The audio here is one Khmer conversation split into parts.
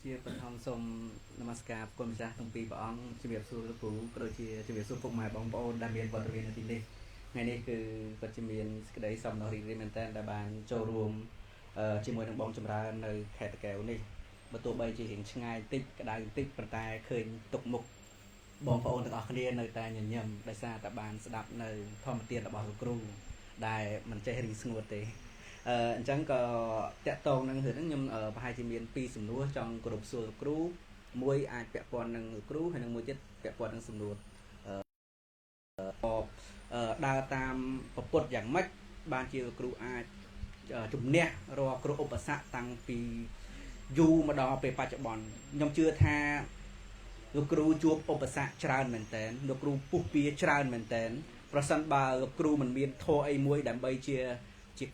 ជាបឋមសូមនមស្ការគុណម្ចាស់ទាំងពីរព្រះអង្គជំរាបសួរលោកគ្រូក៏ដូចជាជំរាបសួរពុកម៉ែបងប្អូនដែលមានវត្តមាននៅទីនេះថ្ងៃនេះគឺពិតជាមានសេចក្តីសោមនស្សរីករាយមែនទែនដែលបានចូលរួមជាមួយនឹងបងចម្រើននៅខេត្តតាកែវនេះបើទោះបីជារៀងឆ្ងាយតិចក្តៅតិចប៉ុន្តែឃើញទុកមុខបងប្អូនទាំងអស់គ្នានៅតែញញឹមដោយសារតែបានស្ដាប់នៅធម្មទានរបស់លោកគ្រូដែលមិនចេះរីងស្ងួតទេអញ្ចឹងក៏តាក់តងនឹងរឿងហ្នឹងខ្ញុំប្រហែលជាមានពីរសំណួរចង់គោរពសួរលោកគ្រូមួយអាចពាក់ព័ន្ធនឹងលោកគ្រូហើយនឹងមួយទៀតពាក់ព័ន្ធនឹងសំណួរដើរតាមពុទ្ធយ៉ាងម៉េចបានជាលោកគ្រូអាចជំនះរាល់គ្រោះឧបសគ្គតាំងពីយូរមកដល់ពេលបច្ចុប្បន្នខ្ញុំជឿថាលោកគ្រូជួបឧបសគ្គច្រើនមែនតើលោកគ្រូពុះពៀច្រើនមែនតើប្រសិនបើលោកគ្រូមិនមានធម៌អីមួយដើម្បីជា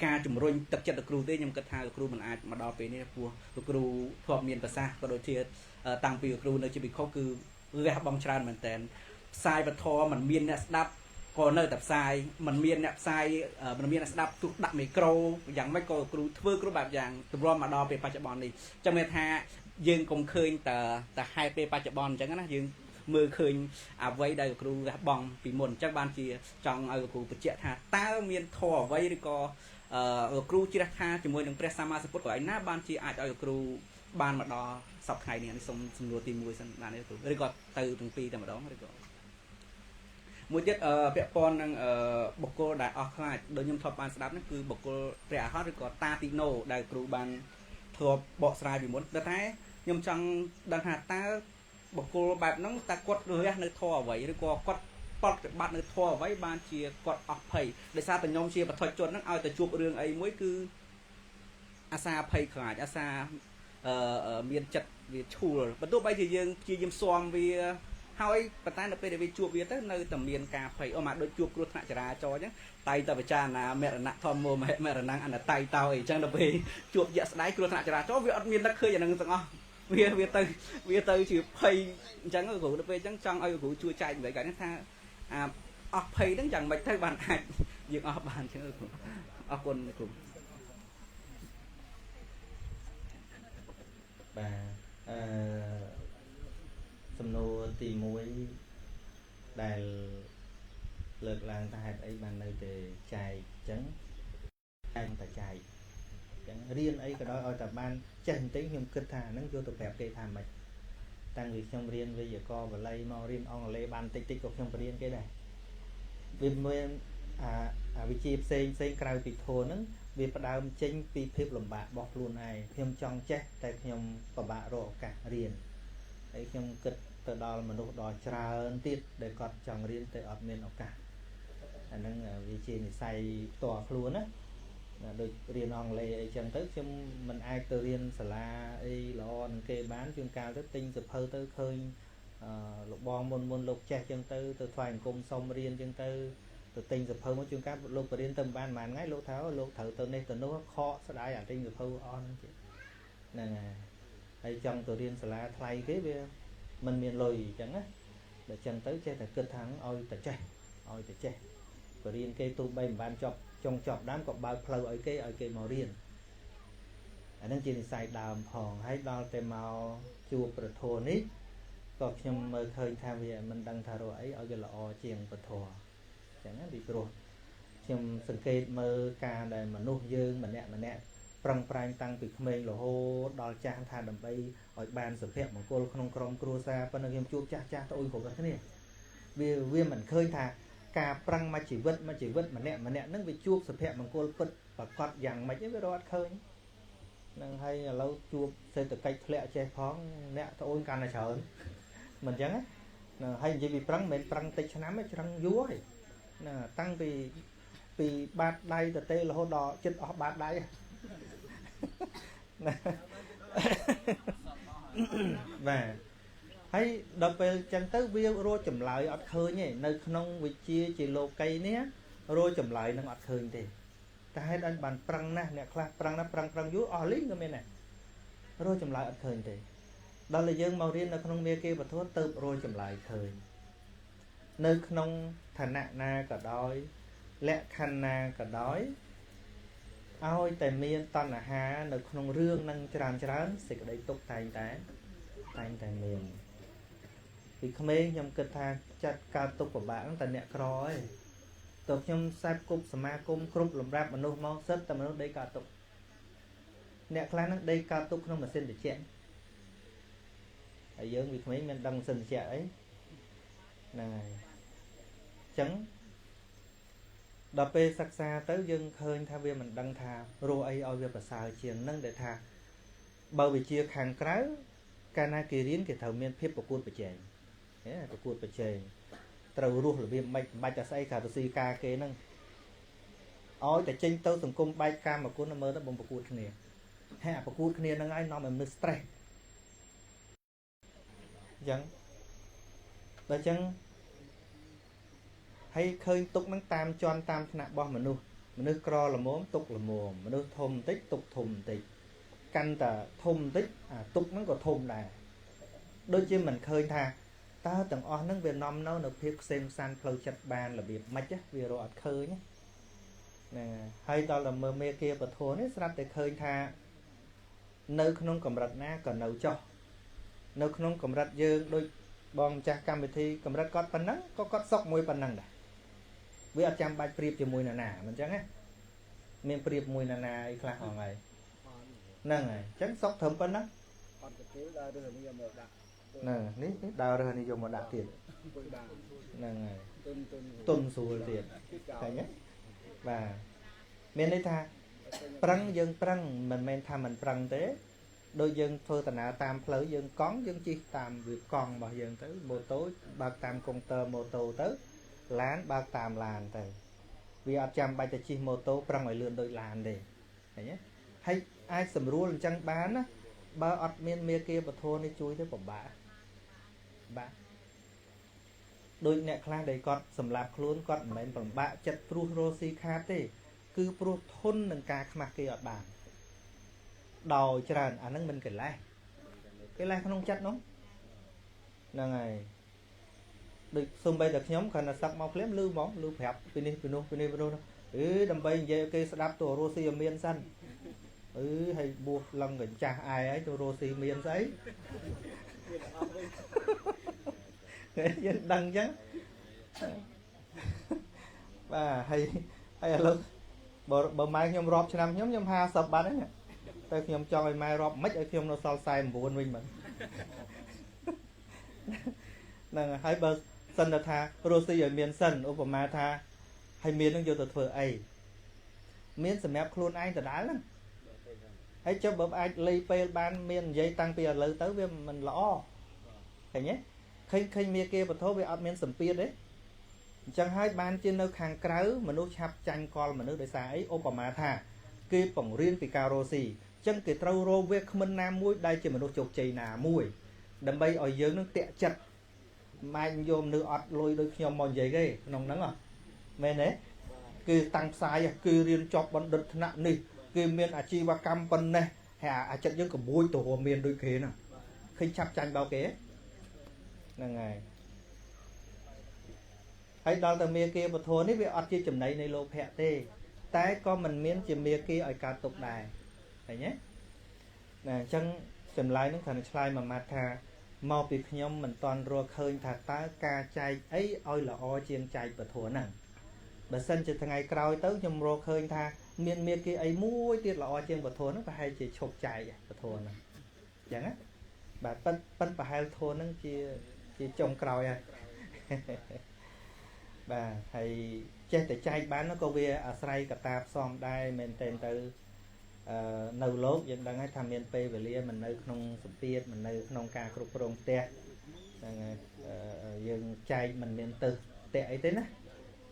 ការជំរុញទឹកចិត្តលោកគ្រូទេខ្ញុំគិតថាលោកគ្រូមិនអាចមកដល់ពេលនេះព្រោះលោកគ្រូធ្លាប់មានប្រសាសន៍ក៏ដូចជាតាំងពីលោកគ្រូនៅជាភិក្ខុគឺលះបង់ច្រើនមែនតើផ្សាយពធមិនមានអ្នកស្ដាប់ក៏នៅតែផ្សាយមិនមានអ្នកផ្សាយមិនមានអ្នកស្ដាប់ទោះដាក់មីក្រូយ៉ាងម៉េចក៏គ្រូធ្វើគ្រប់បែបយ៉ាងទម្រាំមកដល់ពេលបច្ចុប្បន្ននេះចាំមានថាយើងកុំឃើញតែហេតុពេលបច្ចុប្បន្នអញ្ចឹងណាយើងមើលឃើញអ្វីដែលគ្រូលះបង់ពីមុនអញ្ចឹងបានជាចង់ឲ្យគ្រូបញ្ជាក់ថាតើមានធម៌អ្វីឬក៏គ្រូជ្រះថាជាមួយនឹងព្រះសម្មាសម្ពុទ្ធកន្លែងណាបានជាអាចឲ្យគ្រូបានមកដល់សប្តាហ៍ថ្ងៃនេះនេះសូមសំណួរទី1សិនបានទេគ្រូឬក៏ទៅទាំងពីរតែម្ដងឬក៏មួយទៀតពាក់ព័ន្ធនឹងបុគ្គលដែលអស់ខ្លាចដូចខ្ញុំធ្លាប់បានស្ដាប់នេះគឺបុគ្គលព្រះអរហន្តឬក៏តាទីណូដែលគ្រូបានធ្លាប់បកស្រាយពីមុនតែខ្ញុំចង់ដឹងថាតើបុគ្គលបែបហ្នឹងតើគាត់រះនៅធម៌អ្វីឬក៏គាត់ប្រតិបត្តិនៅធម៌អ្វីបានជាគាត់អស់ភ័យដោយសារតែខ្ញុំជាបឋិជនហ្នឹងឲ្យតែជួបរឿងអីមួយគឺអាសាភ័យខ្លាចអាសាមានចិត្តវាឈួលបើទោះបីជាយើងព្យាយាមស៊ាំវាហើយប៉ុន្តែនៅពេលដែលវាជួបវាទៅនៅតែមានការភ័យអូមកដូចជួបគ្រោះថ្នាក់ចរាចរណ៍អញ្ចឹងតែតែពិចារណាមរណៈធម្មោមហិមរណៈអនតៃតោអីអញ្ចឹងដល់ពេលជួបយៈស្ដាយគ្រោះថ្នាក់ចរាចរណ៍វាអត់មាននឹកឃើញអានឹងទាំងអស់វាទៅវាទៅជាភ័យអញ្ចឹងគ្រូដល់ពេលអញ្ចឹងចង់ឲ្យគ្រូជួយចែកម្លែកនេះថាអាអស់ភ័យហ្នឹងយ៉ាងម៉េចទៅបានអាចយើងអស់បានអញ្ចឹងគ្រូអរគុណគ្រូបាទអឺសំណួរទី1ដែលលើកឡើងថាហេតុអីបាននៅតែចែកអញ្ចឹងតែតែចែកអញ្ចឹងរៀនអីក៏ដោយឲ្យតែបានចេះបន្តិចខ្ញុំគិតថាហ្នឹងយកទៅប្រាប់គេថាម៉េចតាំងពីខ្ញុំរៀនវេយ្យាករណ៍បាលីមករៀនអង់គ្លេសបានតិចតិចក៏ខ្ញុំបរៀនគេដែរវាមានអាវិជ្ជាផ្សេងផ្សេងក្រៅពីធម៌ហ្នឹងវាផ្ដើមចេញពីភាពលំបាករបស់ខ្លួនឯងខ្ញុំចង់ចេះតែខ្ញុំពិបាករកឱកាសរៀនហើយខ្ញុំគិតទៅដល់មនុស្សដ៏ច្រើនទៀតដែលគាត់ចង់រៀនតែអត់មានឱកាសអាហ្នឹងវាជានិស័យផ្ទាល់ខ្លួនណាដូចរៀនអង់គ្លេសអីចឹងទៅខ្ញុំមិនអាចទៅរៀនសាលាអីល្អនឹងគេបានជួនកាលទៅទិញសៀវភៅទៅឃើញលោកបងមុនលោកចេះចឹងទៅទៅថ្វាយអង្គមសុំរៀនចឹងទៅទៅទិញសៀវភៅមកជួនកាលលោកបរៀនទៅមិនបានប៉ុន្មានថ្ងៃលោកថាលោកត្រូវទៅនេះទៅនោះខកស្ដាយអាទិញសៀវភៅអស់ហ្នឹងទៀតហ្នឹងហើយចង់ទៅរៀនសាលាថ្លៃគេវាមិនមានលុយអញ្ចឹងណាដល់ចឹងទៅចេះតែគិតថាឲ្យតែចេះឲ្យតែចេះបរៀនគេទោះបីមិនបានចប់ចុងចប់ដើមក៏បើកផ្លូវឲ្យគេឲ្យគេមករៀនអានឹងជានិស័យដើមផងហើយដល់តែមកជួបប្រធัวនេះក៏ខ្ញុំមើលឃើញថាវាមិនដឹងថារកអីឲ្យវាល្អជាងប្រធัวអញ្ចឹងណាពីព្រោះខ្ញុំសង្កេតមើលការដែលមនុស្សយើងម្នាក់ម្នាក់ប្រឹងប្រែងតាំងពីក្មេងរហូតដល់ចាស់ថាដើម្បីឲ្យបានសុភមង្គលក្នុងក្រុមគ្រួសារប៉ុន្តែខ្ញុំជួបចាស់ចាស់ត្អូញគ្រប់គ្នាវាមិនឃើញថាការប្រឹងមួយជីវិតមួយជីវិតម្នាក់ម្នាក់ហ្នឹងវាជួបសុភមង្គលពិតប្រកបយ៉ាងម៉េចវារត់ឃើញហ្នឹងហើយឥឡូវជួបសេដ្ឋកិច្ចធ្លាក់ចេះផងអ្នកត្អូញកាន់តែច្រើនមិនអញ្ចឹងណាហើយនិយាយពីប្រឹងមិនមែនប្រឹងតិចឆ្នាំទេច្រឹងយូរហើយណាតាំងពីបាតដៃទៅទេរហូតដល់ចិត្តអស់បាតដៃណាបាទហើយដល់ពេលចឹងទៅវារកចម្លើយអត់ឃើញទេនៅក្នុងវិជ្ជាជាលោកីនេះរកចម្លើយនឹងអត់ឃើញទេតែហេតុអញបានប្រឹងណាស់អ្នកខ្លះប្រឹងណាស់ប្រឹងយូរអស់លីងក៏មានដែររកចម្លើយអត់ឃើញទេដល់តែយើងមករៀននៅក្នុងមេគេពធទៅរកចម្លើយឃើញនៅក្នុងឋានៈណាក៏ដោយលក្ខខណ្ឌណាក៏ដោយ ឲ្យតែមានតណ្ហានៅក្នុងរឿងនឹងច្រើនច្រើនសេចក្តីទុក្ខតែងតែមានពីក្មេងខ្ញុំគិតថាចាត់កើតទុក្ខពិបាកតែអ្នកក្រឯងតើខ្ញុំខ្សែគប់សមាគមគ្រប់លំរាប់មនុស្សមកសិតតែមនុស្សដេកកើតទុក្ខអ្នកខ្លះហ្នឹងដេកកើតទុក្ខក្នុងម៉ាស៊ីនត្រជាក់ហើយយើងពីក្មេងមានដឹងម៉ាស៊ីនត្រជាក់អីហ្នឹងហើយអញ្ចឹងដល់ពេលសិក្សាទៅយើងឃើញថាវាមិនដឹងថារស់អីឲ្យវាប្រសើរជាងនឹងដែលថាបើវិជាខាងក្រៅកាលណាគេរៀនគេត្រូវមានភាពប្រកួតប្រជែងប្រកួតប្រជែងត្រូវរស់របៀបមិនបាច់តែស្អីក្រៅពីស៊ីការគេហ្នឹងឲ្យតែចេញទៅសង្គមបែកកាមគុណមើលទៅបំប្រកួតគ្នាហើយអាប្រកួតគ្នាហ្នឹងឲ្យនាំឲ្យមនុស្ស stress អញ្ចឹងដល់អញ្ចឹងហើយឃើញទុកហ្នឹងតាមជន់តាមថ្នាក់របស់មនុស្សមនុស្សក្រល្មមទុកល្មមមនុស្សធំបន្តិចទុកធំបន្តិចកាន់តែធំបន្តិចអាទុកហ្នឹងក៏ធំដែរដូចជាមិនឃើញថាតើទាំងអស់ហ្នឹងវានាំនៅភាពផ្សេងផ្សានផ្លូវចិត្តបានរបៀបម៉េចវារកអត់ឃើញណាហើយដល់តែមើលមេគាពធនេះស្រាប់តែឃើញថានៅក្នុងកម្រិតណាក៏នៅចុះនៅក្នុងកម្រិតយើងដូចបងម្ចាស់កម្មវិធីកម្រិតគាត់ប៉ុណ្ណឹងក៏គាត់សុកមួយប៉ុណ្ណឹងដែរវាអត់ចាំបាច់ប្រៀបជាមួយនរណាមិនអញ្ចឹងណាមានប្រៀបមួយនរណាអីខ្លះហងហើយហ្នឹងហើយអញ្ចឹងសុកត្រឹមប៉ុណ្ណឹងអត់ទៅពេលដើររើសនេះយកមកដាក់ហ្នឹងនេះដើររើសនេះយកមកដាក់ទៀតហ្នឹងហើយទុនស្រួលទៀតឃើញទេបាទមានន័យថាប្រឹងយើងប្រឹងមិនមែនថាមិនប្រឹងទេដូចយើងធ្វើដំណើរតាមផ្លូវយើងកង់យើងជិះតាមវាកង់របស់យើងទៅម៉ូតូបើកតាមកុងទ័រម៉ូតូទៅឡានបើកតាមឡានទៅវាអត់ចាំបាច់ទៅជិះម៉ូតូប្រឹងឲ្យលឿនដូចឡានទេឃើញទេហើយអាចសម្រួលអញ្ចឹងបានណាបើអត់មានមេគាពធនេះជួយទេពិបាកបាទដូចអ្នកខ្លះដែលគាត់សម្លាប់ខ្លួនគាត់មិនមែនពិបាកចិត្តព្រោះរស់ស៊ីខាតទេគឺព្រោះធន់នឹងការខ្មាស់គេអត់បានដោយច្រើនអាហ្នឹងមិនកិលេសកិលេសក្នុងចិត្តនោះហ្នឹងហើយដូចសំបីតែខ្ញុំគ្រាន់តែសឹកមកភ្លាមលឺហ្មងលឺប្រាប់ពីនេះពីនោះពីនេះពីនោះអឺដើម្បីនិយាយគេស្ដាប់ទៅរស់ស៊ីឲ្យមានសិនអឺហើយបួសលឹងកញ្ចាស់ឯហើយទៅរស់ស៊ីមានស្អីយើងដឹងអញ្ចឹងបាទហើយហើយឥឡូវបើម៉ែខ្ញុំរាប់ឆ្នាំខ្ញុំ50បាត់ហ្នឹងតែខ្ញុំចង់ឲ្យម៉ែរាប់មិនឲ្យខ្ញុំនៅសល់49វិញមិនហ្នឹងហើយបើសិនតែថារស់ស៊ីឲ្យមានសិនឧបមាថាឲ្យមាននឹងយកទៅធ្វើអីមានសម្រាប់ខ្លួនឯងដដែលហ្នឹងហើយចុះបើអាចលៃពេលបានមាននិយាយតាំងពីឥឡូវទៅវាមិនល្អឃើញទេឃើញមានគេបធវាអត់មានសម្ពាធទេអញ្ចឹងហើយបានជានៅខាងក្រៅមនុស្សឆាប់ចាញ់កលមនុស្សដោយសារអីឧបមាថាគេបង្រៀនពីការរស់ស៊ីអញ្ចឹងគេត្រូវរកវាគ្មិនណាមួយដែលជាមនុស្សជោគជ័យណាមួយដើម្បីឲ្យយើងនឹងតាក់ចិត្តម៉ែយកមនុស្សអត់លុយដូចខ្ញុំមកនិយាយទេក្នុងហ្នឹងមែនទេគឺតាំងផ្សាយគឺរៀនចប់បណ្ឌិតថ្នាក់នេះគេមានអាជីវកម្មប៉ុណ្ណេះហើយអាចិត្តយើងក្បួចទៅរួមមានដូចគេណាឃើញឆាប់ចាញ់បោកគេហ្នឹងហើយហើយដល់តែមេគាពធនេះវាអត់ជាចំណៃនៃលោភៈទេតែក៏មិនមានជាមេគាឲ្យកើតទុកដែរឃើញទេណាអញ្ចឹងចម្លើយនឹងគ្រាន់តែឆ្លើយមួយម៉ាត់ថាមកពីខ្ញុំមិនតន់រកឃើញថាតើការចែកអីឲ្យល្អជាងចែកពធហ្នឹងបើសិនជាថ្ងៃក្រោយទៅខ្ញុំរកឃើញថាមានមេគាអីមួយទៀតល្អជាងពធហ្នឹងប្រហែលជាឈប់ចែកពធហ្នឹងអញ្ចឹងណាបាទប៉ិនប្រហែលធនហ្នឹងជាចុងក្រោយហើយបាទហើយចេះតែចែកបានក៏វាអាស្រ័យកតាផ្សំដែរមែនតើទៅនៅលោកយើងដឹងហើយថាមានពេលវេលាមិននៅក្នុងសម្ពាធមិននៅក្នុងការគ្រប់គ្រងផ្ទះហ្នឹងយើងចែកមិនមានទៅផ្ទះអីទេណា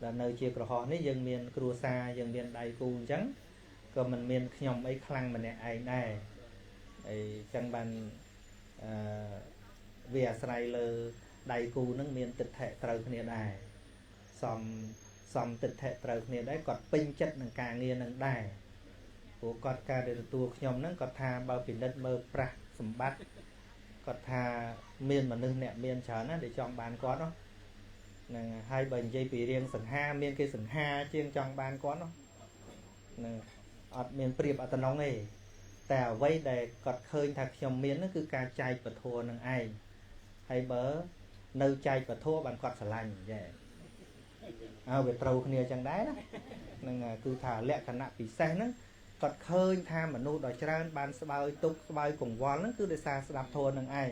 ដល់នៅជាក្រហមនេះយើងមានគ្រួសារយើងមានដៃគូអញ្ចឹងក៏មិនមានខ្ញុំអីខ្លាំងម្នាក់ឯងដែរហើយអញ្ចឹងបានវាអាស្រ័យលើដៃគូនឹងមានទិដ្ឋិត្រូវគ្នាដែរសំទិដ្ឋិត្រូវគ្នាដែរគាត់ពេញចិត្តនឹងការងារនឹងដែរព្រោះគាត់ការដែលទទួលខ្ញុំហ្នឹងគាត់ថាបើពិនិត្យមើលប្រាស់សម្បត្តិគាត់ថាមានមនុស្សអ្នកមានច្រើនណាស់ដែលចង់បានគាត់ហ្នឹងហើយបើនិយាយពីរៀងសង្ហាមានគេសង្ហាជាងចង់បានគាត់ហ្នឹង អត់មានប្រៀបអត្តនងទេតែអ្វីដែលគាត់ឃើញថាខ្ញុំមានហ្នឹងគឺការចែកពធនឹងឯងហើយបើនៅចែកពធបានគាត់ស្រឡាញ់ចេះអើវាត្រូវគ្នាចឹងដែរណានឹងគឺថាលក្ខណៈពិសេសហ្នឹងគាត់ឃើញថាមនុស្សដ៏ច្រើនបានស្បើយទុកស្បើយកង្វល់ហ្នឹងគឺដោយសារស្ដាប់ធម៌នឹងឯង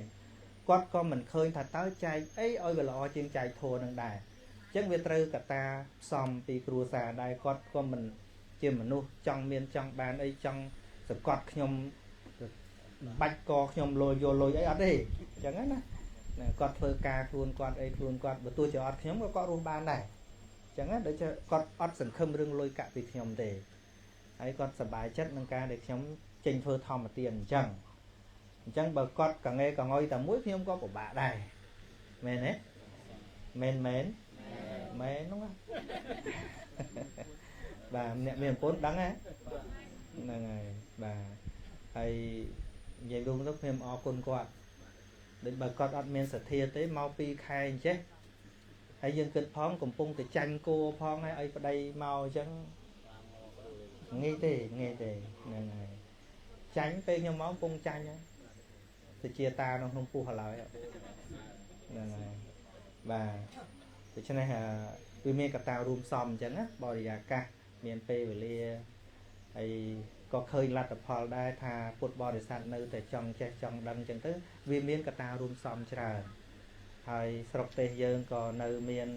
គាត់ក៏មិនឃើញថាតើចែកអីឲ្យវាល្អជាងចែកធម៌នឹងដែរអញ្ចឹងវាត្រូវកត្តាផ្សំពីគ្រួសារដែរគាត់ក៏មិនជាមនុស្សចង់មានចង់បានអីចង់សង្កត់ខ្ញុំបាច់កខ្ញុំលុយយកលុយអីអត់ទេអញ្ចឹងណាគាត់ធ្វើការខ្លួនគាត់អីខ្លួនគាត់បើទោះជាអត់ខ្ញុំក៏គាត់រស់បានដែរអញ្ចឹងណាដូចជាគាត់អត់សង្ឃឹមរឿងលុយកាក់ពីខ្ញុំទេហើយគាត់សប្បាយចិត្តនឹងការដែលខ្ញុំចេញធ្វើធម្មទានអញ្ចឹងអញ្ចឹងបើគាត់កងេកងុយតែមួយខ្ញុំក៏ពិបាកដែរមែនទេមែនមែនមែនហ្នឹងបាទអ្នកមានប្រពន្ធដឹងហ៎ហ្នឹងហើយបាទហើយនិយាយរួមទៅខ្ញុំអរគុណគាត់ដូចបើគាត់អត់មានសទ្ធាទេមក2ខែអញ្ចេះហើយយើងគិតផងកំពុងតែចាញ់គោផងហើយឲ្យប្តីមកអញ្ចឹងងាយទេងាយទេហ្នឹងហើយចាញ់ពេលខ្ញុំមកកំពុងចាញ់ហើយទៅជាតានៅក្នុងពោះឡើយហ្នឹងហើយបាទដូច្នេះវាមានកត្តារួមផ្សំអញ្ចឹងណាបរិយាកាសមានពេលវេលាហើយក៏ឃើញលទ្ធផលដែរថាពុទ្ធបរិស័ទនៅតែចង់ចេះចង់ដឹងអញ្ចឹងទៅវាមានកត្តារួមផ្សំច្រើនហើយស្រុកទេសយើងក៏នៅមាន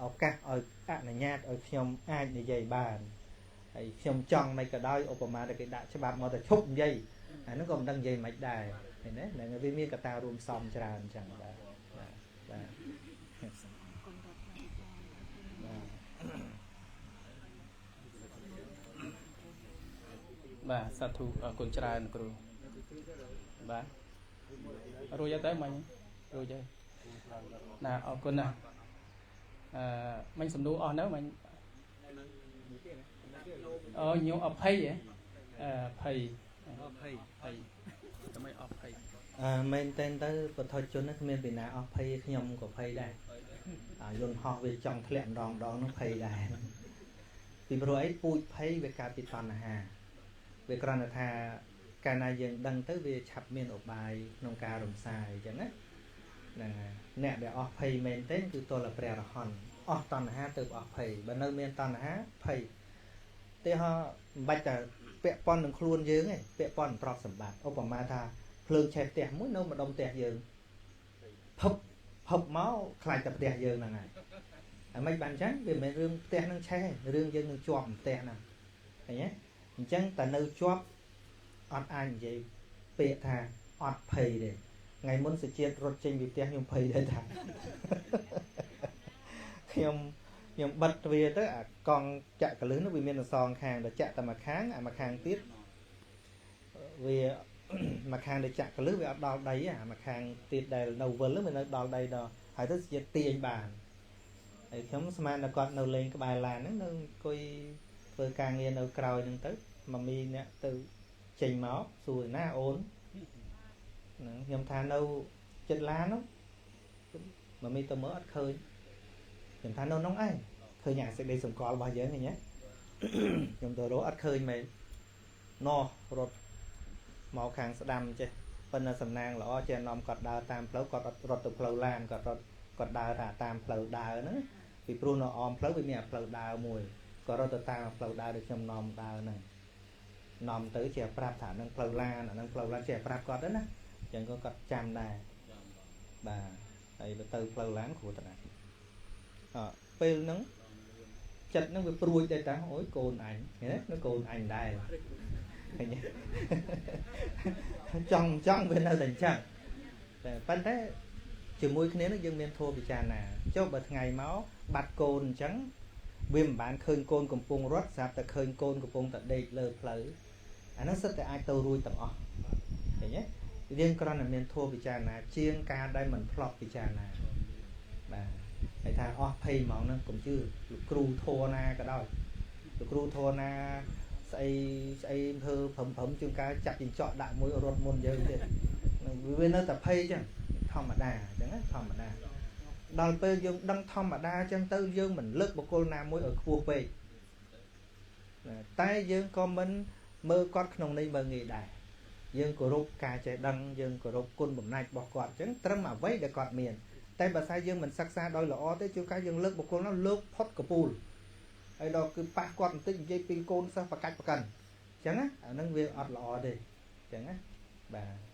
ឱកាសឲ្យអនុញ្ញាតឲ្យខ្ញុំអាចនិយាយបានហើយខ្ញុំចង់មិនក៏ដោយឧបមាដែលគេដាក់ច្បាប់មកតែឈប់និយាយអាហ្នឹងក៏មិនដឹងនិយាយមិនដែរឃើញទេហ្នឹងវាមានកត្តារួមផ្សំច្រើនអញ្ចឹងបាទបាទបាទសាធុអរគុណច្រើនគ្រូបាទរួចទៅមិញរួចហើយណាអរគុណណាស់អឺមិញសំណួរអស់នៅមិញអូញោមអភ័យហ៎អភ័យអភ័យភ័យតែមិនអភ័យអឺមែនតែនទៅពុទ្ធជនហ្នឹងគ្មានពីណាអស់ភ័យខ្ញុំក៏ភ័យដែរអាយន្តហោះវាចង់ធ្លាក់ម្ដងម្ដងហ្នឹងភ័យដែរពីព្រោះអីពូជភ័យវាកើតពីតណ្ហាវាគ្រាន់តែថាកាលណាយើងដឹងទៅវាឆាប់មានឧបាយក្នុងការរំសាយអញ្ចឹងណាហ្នឹងហើយអ្នកដែលអស់ភ័យមែនទេគឺទល់តែព្រះអរហន្តអស់តណ្ហាទៅអស់ភ័យបើនៅមានតណ្ហាភ័យទេហោះមិនបាច់តែពាក់ព័ន្ធនឹងខ្លួនយើងទេពាក់ព័ន្ធនឹងទ្រព្យសម្បត្តិឧបមាថាភ្លើងឆេះផ្ទះមួយនៅម្ដុំផ្ទះយើងភឹបភឹបមកខ្លាចតែផ្ទះយើងហ្នឹងហើយហើយមិនបានអញ្ចឹងវាមិនមែនរឿងផ្ទះនឹងឆេះរឿងយើងនឹងជាប់ផ្ទះហ្នឹងឃើញទេអញ្ចឹងតែនៅជាប់អត់អាចនិយាយពាក្យថាអត់ភ័យទេថ្ងៃមុនសុជាតិរត់ចេញពីផ្ទះខ្ញុំភ័យដែរថាខ្ញុំបិទទ្វារទៅអាកង់ចាក់កលឹះនោះវាមានសងខាងដល់ចាក់តែមួយខាងអាមួយខាងទៀតវាមួយខាងដែលចាក់កលឹះវាអត់ដល់ដីអាមួយខាងទៀតដែលនៅវិលវានៅដល់ដីដល់ហើយទៅសុជាតិទាញបានហើយខ្ញុំស្មានតែគាត់នៅលេងក្បែរឡានហ្នឹងនៅអង្គុយធ្វើការងារនៅក្រោយហ្នឹងទៅម៉ាមីអ្នកទៅចេញមកសួរណាអូនហ្នឹងខ្ញុំថានៅចិត្តឡានហ្នឹងម៉ាមីទៅមើលអត់ឃើញខ្ញុំថានៅនោះឯងឃើញអាសេចក្តីសម្គាល់របស់យើងឃើញទេខ្ញុំទៅរកអត់ឃើញមែនណោះរត់មកខាងស្ដាំចេះប៉ុន្តែសំណាងល្អចេះនាំគាត់ដើរតាមផ្លូវគាត់អត់រត់ទៅផ្លូវឡានគាត់រត់គាត់ដើរថាតាមផ្លូវដើរហ្នឹងពីព្រោះនៅអមផ្លូវវាមានអាផ្លូវដើរមួយក៏រត់ទៅតាមផ្លូវដើរដូចខ្ញុំនាំដើរហ្នឹងនាំទៅជាប្រាប់ថានឹងផ្លូវឡានអានឹងផ្លូវឡានជាប្រាប់គាត់ទៅណាអញ្ចឹងក៏គាត់ចាំដែរបាទហើយបើទៅផ្លូវឡានគ្រូតាអពេលហ្នឹងចិត្តហ្នឹងវាព្រួយដែរតាអូយកូនអញឃើញទេនៅកូនអញដែរឃើញចង់ចង់វានៅតែអញ្ចឹងតែប៉ុន្តែជាមួយគ្នានឹងយើងមានធម៌ពិចារណាចុះបើថ្ងៃមកបាត់កូនអញ្ចឹងវាមិនបានឃើញកូនកំពុងរត់ស្រាប់តែឃើញកូនកំពុងតែដេកលើផ្លូវអាហ្នឹងសិតតែអាចទៅរួចទាំងអស់ឃើញទេយើងគ្រាន់តែមានធម៌ពិចារណាជាងការដែលមិនធ្លាប់ពិចារណាបាទហើយថាអស់ភ័យហ្មងហ្នឹងកុំជឿលោកគ្រូធម៌ណាក៏ដោយលោកគ្រូធម៌ណាស្អីស្អីធ្វើព្រឹមជួនកាលចាក់ចិញ្ចក់ដាក់មួយរត់មុនយើងទៀតវានៅតែភ័យចឹងធម្មតាអញ្ចឹងណាធម្មតាដល់ពេលយើងដឹងធម្មតាអញ្ចឹងទៅយើងមិនលើកបុគ្គលណាមួយឲ្យខ្ពស់ពេក តែយើងក៏មិនមើលគាត់ក្នុងន័យមើលងាយដែរយើងគោរពការចេះដឹងយើងគោរពគុណបំណាច់របស់គាត់អញ្ចឹងត្រឹមអ្វីដែលគាត់មានតែបើស្អីយើងមិនសិក្សាដោយល្អទេជួនកាលយើងលើកបុគ្គលនោះលើកផុតកពូលហើយដល់គឺប៉ះគាត់បន្តិចនិយាយពីកូនសិស្សប្រកាច់ប្រកិនអញ្ចឹងណាអានឹងវាអត់ល្អទេអញ្ចឹងណាបាទ។